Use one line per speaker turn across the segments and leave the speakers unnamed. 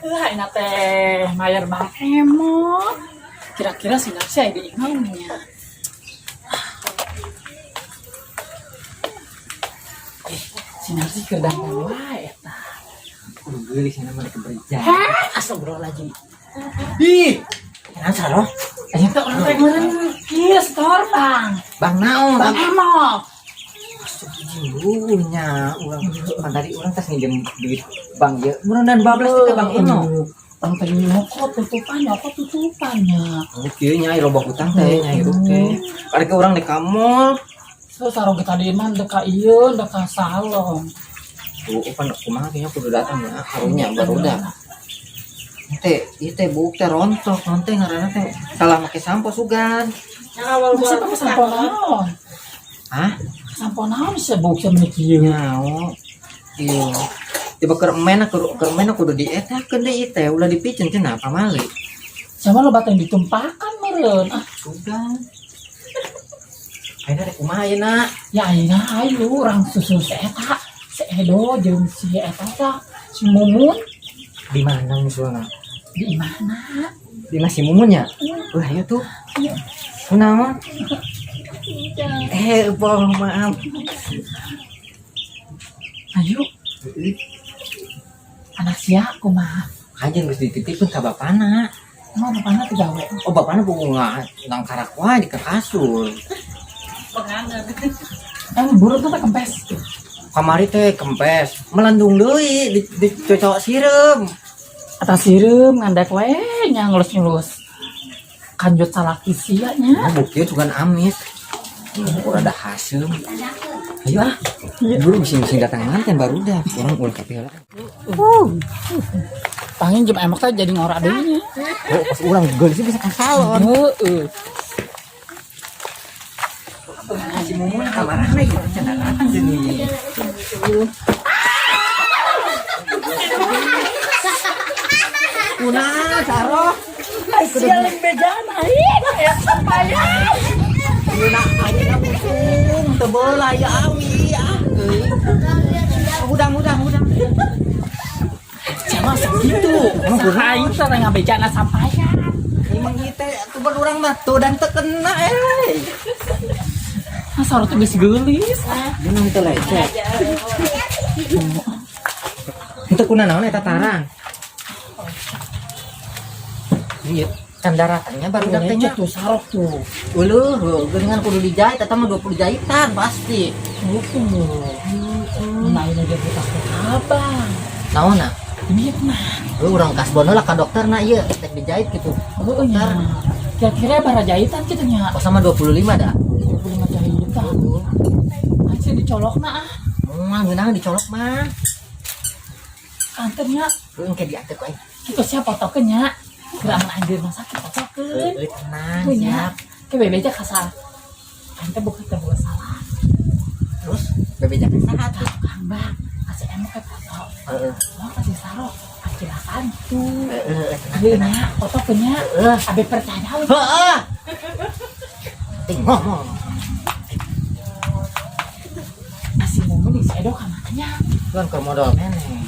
Ayeuna teh mayar Bang Emok. Kira-kira si Narsi aya di imahnya. Eh, si Narsi keur dandan wae eta.
Kudu geulis cenah mah keberja.
Heh, astagfirullahaladzim.
Ih, kenapa salah?
Ayo teh urang teh meureun kieu setor Bang.
Bang naon?
Bang Emok.
Nya, urang pan tadi urang tas nginjem duit bang ieu. Mudah-mudahan bablas teh ka Bang Eno.
Bang teh nyokot tutupan, nyokot tutupannya.
Oh, kieu nya loba hutang teh nya hirup teh. Karek urang di ka mall.
Terus sarong kita di mana deka ieu, deka salon.
Tuh, pan kumaha kayaknya kudu datang ya, karunya barudak. Teh, ieu teh buuk teh rontok, naon teh ngaranna teh salah make sampo sugan.
Masa pakai sampo naon?
Hah?
Sampo naon sih buuk sia meuni kieu?
Nyaho. Iya. Tiba keur emena keur keur emena kudu dietakeun deui teh, ulah dipiceun cenah pamali.
Sama lo batu yang ditumpakan meureun. Ah,
Sugan. Ayeuna rek kumaha ayeuna?
Ya ayeuna ayo urang susul si eta, si Edo jeung si eta tah, si Mumun.
Di mana misalnya?
Di mana?
Di masih Mumun ya? Wah, ayo tuh. Kunaon? Eh, bohong, maaf.
Ayo. Anak sia kumaha?
Kajian geus dititipkeun ka bapana.
Emang bapana teu gawe?
Oh, bapana bunga nangkarak wae di kasur.
Eh, buruk tuh teh kempes.
Kamari teh kempes, melandung deui di dicocok sireum.
Atas sireum ngandek we nya ngelus-ngelus. Kanjut salaki sia nya.
Oh, bukti sugan amis. Oh, rada haseum. Ayo ah. Buru bising-bising datang manten barudak. Urang ulah kape heula.
Pangin jeung emok teh jadi ngora deui nya.
Oh, pas urang geulis bisa ka salon.
Heeh.
Si Mumun kamarana ieu cenah datang geuning. Kuna saroh.
Sia lain bejaan aing aya sampayan.
Ayeuna ayeuna busung teu beula ya awi ah euy. Hudang hudang hudang.
Siapa segitu?
Emang kunaon?
Aing teh ngabejana sampayan.
Emang ieu teh atuh urang mah tuh dan teu kena eh.
Ah, saroh teh geus geulis.
Geunang teu lecet. Henteu kuna naon eta tarang. Iya, kan daratannya baru datangnya.
Lecet tuh saroh tuh.
Uluh, geuningan kudu dijahit eta mah 20 jahitan pasti.
Tuh. Nah, ini dia buka ke abang.
Naonna?
Ini mah.
Lu urang kasbon lah ka dokter na ieu tek dijahit gitu.
Oh, nya. Kira-kira bara jahitan gitu nya.
Oh sama 25 dah.
25 jahitan. Anjir dicolok na ah.
Moal ngeunah dicolok mah.
Kanternya
Lu engke diatur ku aing.
kita siapa fotokeun nya. Geura aman anjir rumah sakit fotokeun.
Heueuh tenang
Tuh nya.
siap.
Ke bebeja kasar. Aing teh bukan teh bukan salah.
Terus bebeja ka saha tuh?
Tukang bang, kasih emok ke foto.
Heeh.
Mau kasih saroh, kecilakaan gitu.
Heeh, tenang.
Ieu nya, fotokeun nya.
Heeh.
Abe percaya we.
Heeh. Ting ngomong.
Asih mumun si Edo ka mana nya?
Tuan keur modal keneh.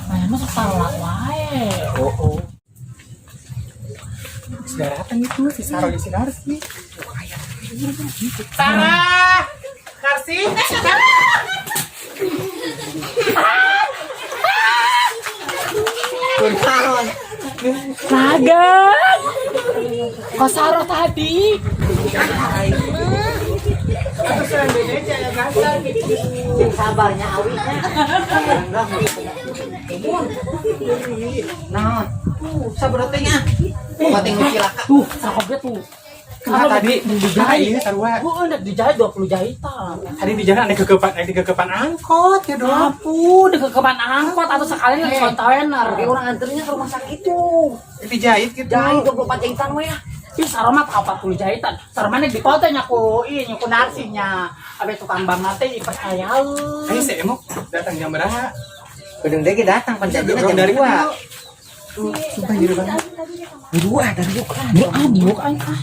Mana mah sok salah wae.
Oh, oh.
Daratan itu si Saro di Sinarsi. Sarah, Narsi,
Kunaon?
Naga. Kok saroh tadi?
Sing sabarnya awinya. Naon? Sabar teh nya. Kumaha teh cilaka.
Tuh, saroh tuh.
Kenapa tadi?
Dijahit.
Iya, sarua.
Heeh, ndek dijahit 20 jahitan.
Tadi di jalan ada kegepan angkot ya dong.
Ampun, dek kegepan angkot atau sekali lagi kontainer.
Oke, orang anternya ke rumah sakit tuh.
Dijahit gitu.
Jahit 24 jahitan we ah.
Ih, sarua mah 40 jahitan. Sarua mah dipoto nya ku ieu nya ku narsinya. Abe tukang bang teh dipercayaeun.
Ayo si Emok datang jam berapa?
Gedung dege datang panjangnya
Belum
jam
dari
2.
kecil. Sumpah jadi banget.
2 dari bukan.
Diuk ah, diuk aing ah.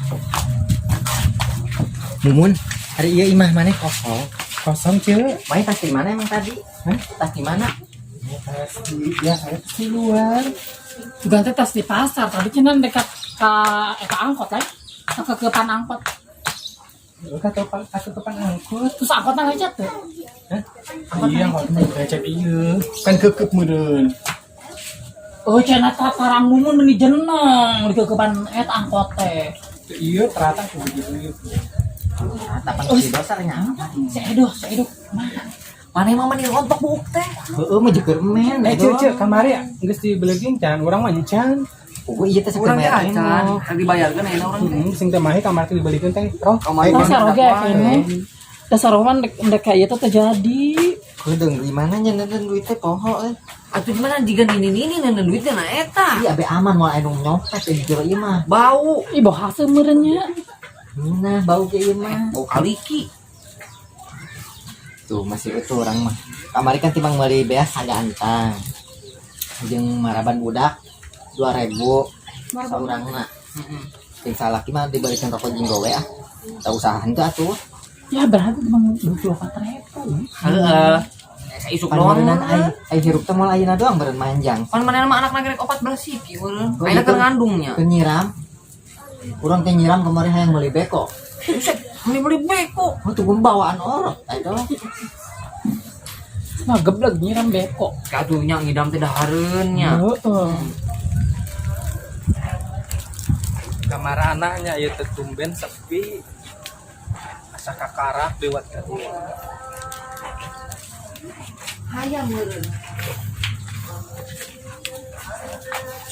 Mumun, hari ieu imah maneh kosong.
Kosong ce.
Main tas di mana emang tadi?
Hah?
Tas di mana?
Ya, pasti. Ya saya pasti luar.
Juga teh tas di pasar, tadi cenah dekat ka eta angkot lain. Ka kekepan angkot.
Ka kekepan angkot.
Terus angkotna ngechat tuh.
Hah? Iya, angkot mah ngechat ieu. Kan kekep meureun.
Oh, cenah tarang mumun meni jenong di kekepan eta angkot teh.
Iya, ternyata aku begitu ieu.
Rata pan si dosa nya.
Si Edo, si Edo. Mana?
Mana emang mani rontok buuk teh. Heeh mah jeger men.
Eh, ceu ceu kamari geus dibeleukeun can, urang mah encan.
Oh iya teh
Urang teh
sakeun
acan, kan dibayarkeun ayeuna urang teh.
Hmm, sing teh mahi kamari teh dibelikeun teh. Roh.
Kamari
Dasar oge ini. Dasar oge ndek ndek kayak itu terjadi.
Kudu di mana nya nenden duit teh poho eh.
Atuh di mana jiga nini-nini nenden duitnya na eta.
Iya abe aman moal anu nyopet di jero ieu mah.
Bau.
Ih, bau hasil meureunnya.
Nah, bau ke ieu mah.
Bau kaliki.
Tuh masih utuh orang mah. Kamari kan timbang meuli beas sagantang. Jeung maraban budak 2000 saurangna. Ting salaki mah dibalikan rokok jeung gowe ah. Tak usaha henteu atuh.
Ya berarti emang 24 ribu.
Heeh. Isuk
Pan
doang.
meureunnan ai ai hirup teh moal ayeuna doang beureun manjang.
Pan manehna mah anak rek 14 siki meureun.
Oh,
Ayeuna
gitu.
keur ngandungnya.
Keur nyiram. Urang teh nyiram kemarin hayang meuli beko.
Buset, beli-beli beko.
Oh tunggu bawaan orok eta.
Mah geblek nyiram beko.
Katunya ngidam teh dahareun nya.
Heeh.
Kamar anaknya ieu teh tumben sepi. Asa kakarak lewat ka dieu.
Hayang meureun.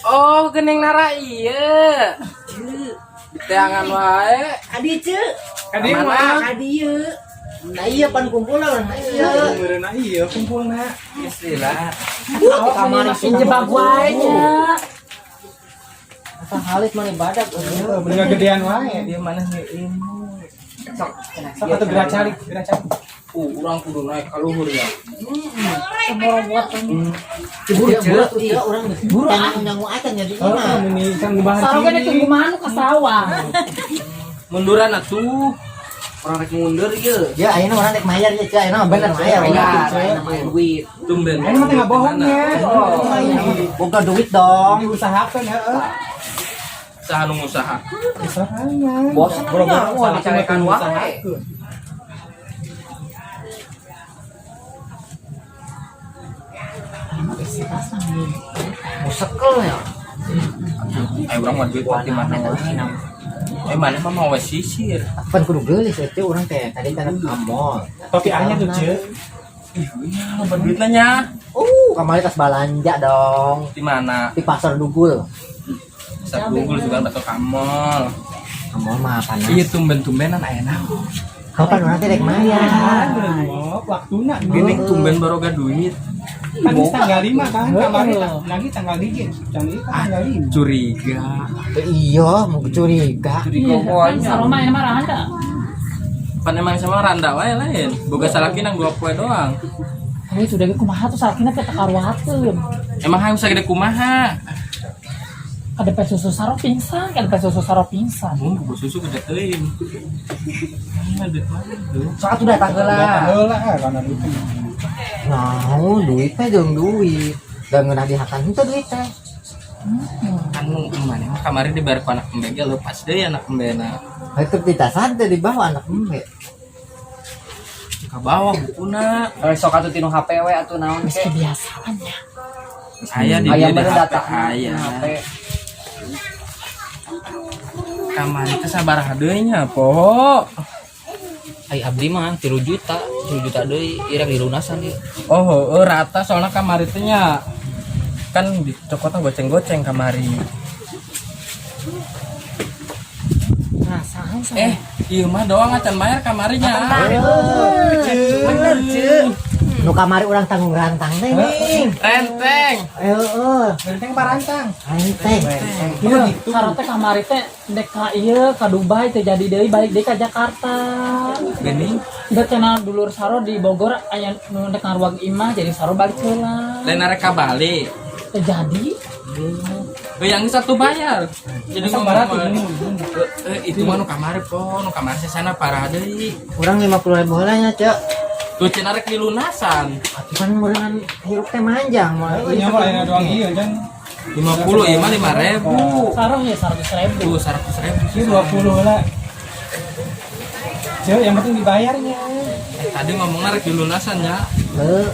Oh, gening nara ieu. Diteangan wae.
Adi ceu.
Kadi mah.
Adi ieu. Nah iya pan kumpul lah nah iya.
Meureun ieu kumpulna. Istilah.
Kamari makin jebak wae nya.
Apa halis mana badak
Heeh, bener gedean wae. Dia mana ilmu.
Sok,
Sok atuh gerak cari, gerak cari.
Urang kudu naik ka luhur ya.
Semorobot.
Buru ceu, iya urang
Buru, ah.
nyangu acan jadi
Oh,
mah.
ini kan gubahan.
Saroge deh tunggu manu ka sawah.
Munduran atuh.
Urang rek mundur ieu.
Ya ayeuna urang rek mayar ya ceu, ayeuna mah bener mayar.
Bayar, ayeuna mah duit.
Tumben. Ini mah teh nggak bohong ya.
Boga duit dong.
Diusahakeun heeh.
Saha nu ngusaha?
Usahakeun.
Bosan
Boro-boro
nya, moal dicarekan wae.
usahakeun.
Musekel ya.
Ayo urang mah duit di mana wae. Eh mana mah mau we sisir.
Pan kudu geulis ya ceu urang teh tadi tanah amol.
Topi anya tuh, Ceu.
Ih, iya, loba duitna nya.
Kamari tas balanja dong
Di mana?
di pasar Dugul.
Pasar Google juga atau kamol.
Amol mah panas.
Iya tumben-tumbenan aya naon.
Kapan urang teh rek mayar?
Belum, waktuna.
Gini tumben baroga duit.
Kan geus tanggal 5 kan, kamari lagi tanggal 3. Can ieu kan tanggal 5.
Curiga.
Iya, mau curiga.
Curiga
Iya, kan
poe.
saroma ini mah randa.
Pan emang sama randa wae lain. Boga salaki nang dua poe doang.
Tapi sudah ge kumaha tuh salakina teh takaruateun.
Emang hayang sagede kumaha?
Kadepe susu saro pingsan, kadepe susu saro pingsan.
Boga susu gede teuing. Mana duit mana tuh?
Sok atuh datang heula.
Heula ah kana duit.
Nah, duit teh jeung duit. Dan ngeunah dihakan henteu duit teh.
Kan nu mana mah kamari dibayar ku anak embe ge leupas deui anak embena.
Itu ditasan teh di bawah anak embe.
Ka bawah bukuna.
Eh, sok atuh tinu HP we atuh naon
Geus
ke.
kebiasaan ya.
Aya di
Aya
dieu di
meureun
HP
data
aya.
HP.
Kamari teh sabaraha deui nya poho.
Ai abdi mah 3 juta, 3 juta deui irek dilunasan ieu.
Oh, heueuh rata soalnya kamari teh nya kan dicokotna goceng-goceng kamari.
Perasaan sama.
Ieu mah doang acan bayar kamari nya.
Bener, Ceu.
Nu kamari urang tanggung rantang teh nih.
Renteng.
Heeh,
Renteng parantang.
renteng.
Iya, saro teh kamari teh ndek ka ieu ka Dubai teh jadi deui balik deui ka Jakarta.
Geuning
Udah cenah dulur saro di Bogor aya nu ndek ngaruag imah jadi saro balik heula.
lain arek ka Bali.
Teh jadi
Yang satu bayar. Jadi
Masa
ngomong
baratus?
Itu mah nu kamari po, nu kamari sesana parah deui.
Urang 50.000 heula nya, Ceu.
Tuh cenah rek dilunasan.
Atuh kan meureunnan hirup teh manjang moal.
Nya mah lain doang ieu kan.
50 ieu mah 5.000.
Sarung ya 100.000.
Tuh 100.000.
Ini 20 lah. Cek, yang penting dibayarnya.
Tadi ngomongnya rek dilunasan ya.
Heeh.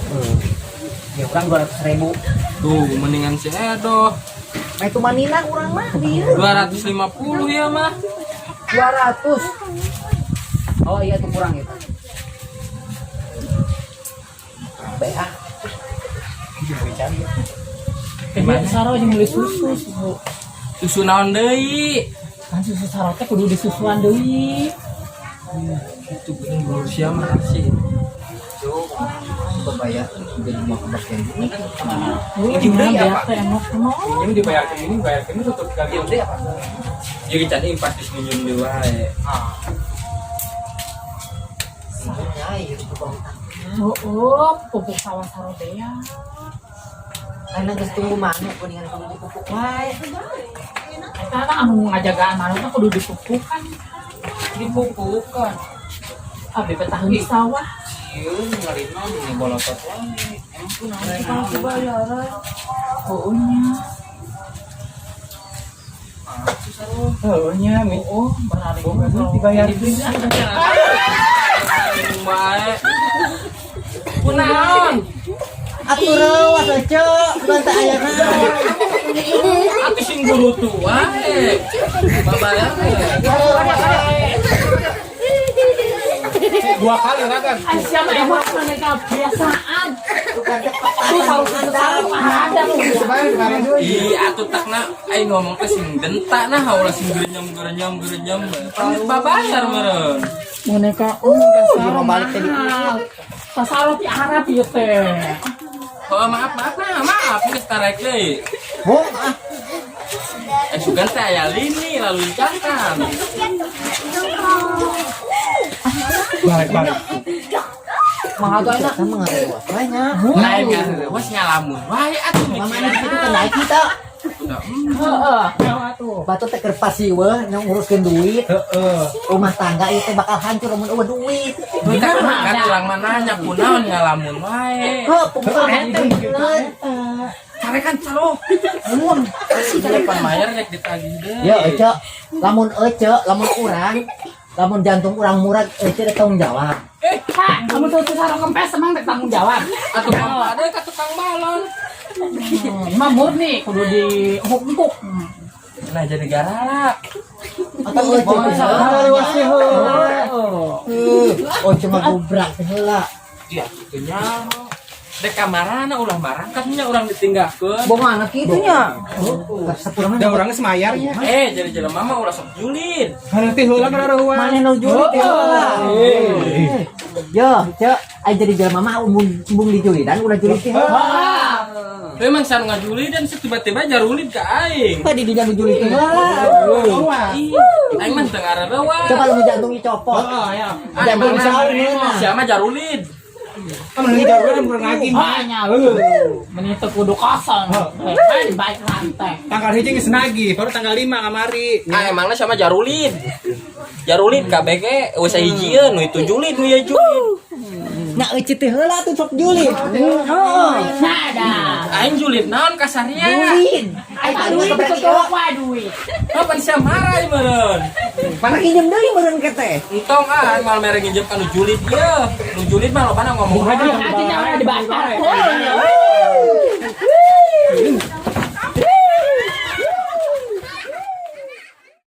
Ya urang 200.000.
Tuh mendingan si Edo.
Nah itu manina urang mah dieu.
250 ya mah.
200.
Oh iya tuh kurang itu.
BA.
Gimana saro yang beli susu, susu.
Susu naon deui?
Kan susu saro teh kudu disusuan deui.
Itu geuning dulur sia mah sih.
Kebayar jadi mau kebagian duit.
Pinjem deui apa?
Ini dibayar ke ini, bayar ke ini tutup kali.
Deui apa?
Ieu can pasti minjem deui wae.
Nyair tukang utang.
Oh, pupuk sawah saro bea.
Ayeuna geus tunggu manuk kuningan kudu dipupuk wae.
Eta kan anu ngajagaan manuk teh kudu dipupukan.
Dipupukan.
Abi petahun di sawah.
Ieu ngarina meni bolotot wae. Emang kunaon sih kalau kebayaran?
Oh nya.
Oh, nya, mi.
Oh, berarti
Dibayar.
Minum wae. Kunaon?
Atuh reuas ece, bukan teh aya naon.
Atuh sing gurutu wae. Babayar we.
Dua kali lah kan.
Ay, siapa emang mereka kebiasaan.
Bukan teh
Tuh harus saro ada lu.
Ih, atuh takna aing ngomong teh sing dentak nah ulah sing gerenyam gerenyam gerenyam. Pan babayar meureun.
Boneka
Ieu mah balik teh di
Sasaro ti Arab ieu teh.
Oh, maaf maaf nah, maaf geus tarek deui.
Bung ah.
Eh sugan teh aya lini lalu incatan.
Balik, balik.
Mahal tuh enak.
Kan mah ngarewas wae nya.
Lain ngarewas ngalamun wae atuh
Mama
mikirna.
ini kitu teh naik kita.
Udah,
Heeh, atuh.
Batu teh keur pasiweuh nguruskeun duit.
Heeh.
Rumah tangga ieu teh bakal hancur lamun eueuh duit.
Duit kan kan urang mah nanya kunaon ngalamun wae.
Heuh, pupuk teh.
Carekan calo. Mun carekan mayar rek ditagih deui.
Ya ece, lamun ece, lamun urang, lamun jantung urang murag ece teh tanggung jawab.
Kak, kamu tuh saro kempes emang teh tanggung jawab.
Atuh mah ada ka tukang balon.
Mah murni kudu dihukum.
Nah jadi garalak.
Atau ece bisa
Ngarewas sih, heuh.
Oh cuma gubrak teh heula.
Iya, kitu nyaho. Dek kamarana ulah marangkat nya urang ditinggalkeun.
Bohong anak kitu nya.
Sepuluh mah.
Da urangnya semayarnya.
Eh, jadi jelema mah ulah sok julid.
Nanti heula kan ada uang.
Mana nu julid teh heula. Yo, cek, ai jadi jelema mah embung embung dijulidan ulah julid teh heula.
Memang san ngajulid dan tiba-tiba jarulid ka aing.
Tadi dia nu julid teh heula.
Ih, aing mah teu ngarerewa.
Coba lu jantungnya copot.
Oh, ya.
Jantung sauna.
Siapa jarulid?
Kan mending jaruan yang kurang lagi.
Hanya lu. Meni teu kudu kosong. Eh, baik lantai.
Tanggal hiji geus nagih, baru tanggal 5 kamari.
Ah, emangnya sama jarulid. Jarulid KBG geus hijieun nu itu julid nu ieu julid.
Nah, ece teh heula tuh sok julid. Heeh.
Nah, dah.
Aing julid naon kasarnya?
Julid. Ai
Eta
tadi
duit
keberani
tuh wae duit.
Kapan sia marah ieu meureun?
Mana nginjem deui meureun ke teh.
Entong ah, aing mal mere nginjem ka nu julid ieu. Nu julid mah lobana ngomong wae.
Artinya orang dibakar.